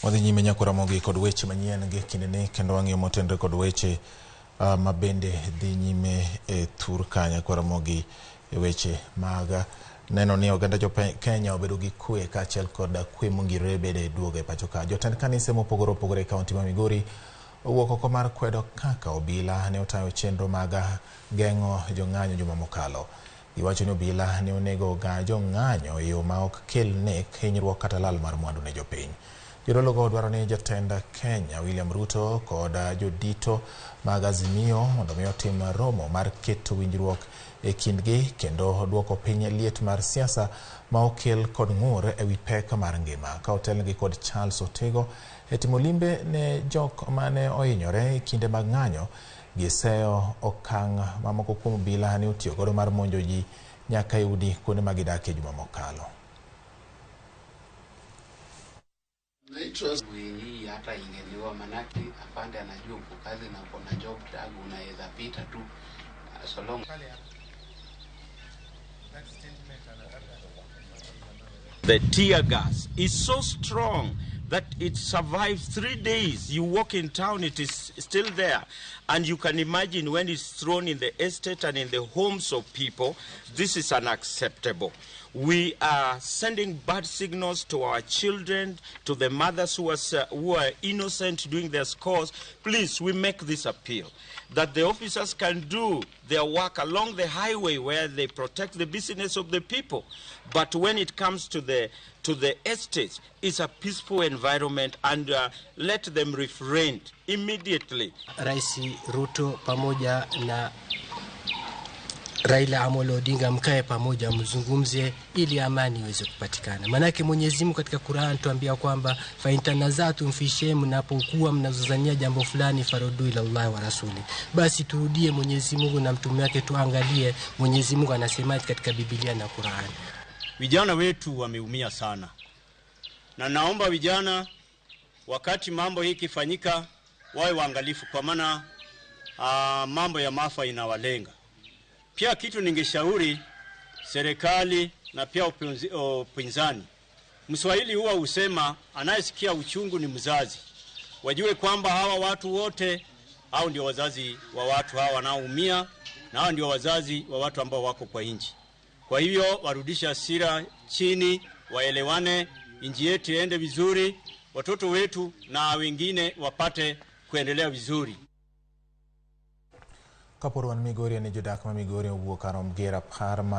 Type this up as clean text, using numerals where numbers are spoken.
Wadhi nyime nyaka Ramogi kod weche manyien gi kindeni kendo wang'iyo motenore kod weche ma bende dhi nyime e thur ka nyaka Ramogi e weche mag neno ni oganda jo Kenya obedo gi kwe kaachiel kod kwe mongirore bende duogo e pacho ka. Jotend kanise mopogore opogore e kaunti ma Migori owuok oko mar kwedo kaka obila ne otayo chenro mag geng'o jong'anyo juma mokalo. Giwacho ni obila ne onego ga jong'anyo e yo ma ok kel nek, hinyruok kata lal mar mwandu ne jopiny. Jodologo dwaro ni jatend Kenya William Ruto kod jodito mag Azimio mondo mi otim romo mar keto winjruok e kindgi kendo duoko piny liet mar siasa ma okel kod ng'ur e wi pek mar ngima. Ka otelnegi kod Charles Otego e timo limbe ne jok mane ohinyore e kinde mag ng'anyo, giseyo okang' ma moko kuom obila ne otiyo godo mar monjo ji nyaka e udi kuonde ma gidakie juma mokalo. Hii hata ingeliwa, manake afande anajua uko kazi na uko na job tag, unaweza pita tu so long. The tear gas is so strong that it survives 3 days. You walk in town, it is still there. And you can imagine when it's thrown in the estate and in the homes of people, this is unacceptable. We are sending bad signals to our children, to the mothers who are innocent doing their scores. Please, we make this appeal that the officers can do their work along the highway where they protect the business of the people. But when it comes to the estates, it's a peaceful environment and let them refrain immediately. Rais Ruto pamoja na Raila Amolo Odinga mkae pamoja mzungumze ili amani iweze kupatikana. Maanake Mwenyezi Mungu katika Qur'an tuambia kwamba فإن تنازعتم في شيء, mnapokuwa mnazozania jambo fulani, فردوه إلى الله ورسوله, basi turudie Mwenyezi Mungu na mtume wake, tuangalie Mwenyezi Mungu anasemaje katika Biblia na Qur'an. Vijana wetu wameumia sana, na naomba vijana, wakati mambo hii ikifanyika, wawe waangalifu, kwa maana mambo ya maafa inawalenga. Pia kitu ningeshauri serikali na pia upinzani, Mswahili huwa husema anayesikia uchungu ni mzazi. Wajue kwamba hawa watu wote hao ndio wazazi wa watu hawa wanaoumia, na hao ndio wazazi wa watu ambao wako kwa nchi. Kwa hivyo warudishe hasira chini, waelewane, nchi yetu iende vizuri, watoto wetu na wengine wapate kuendelea vizuri. Kapod wan Migori ni jodak ma Migori owuok kar romb gi rapar ma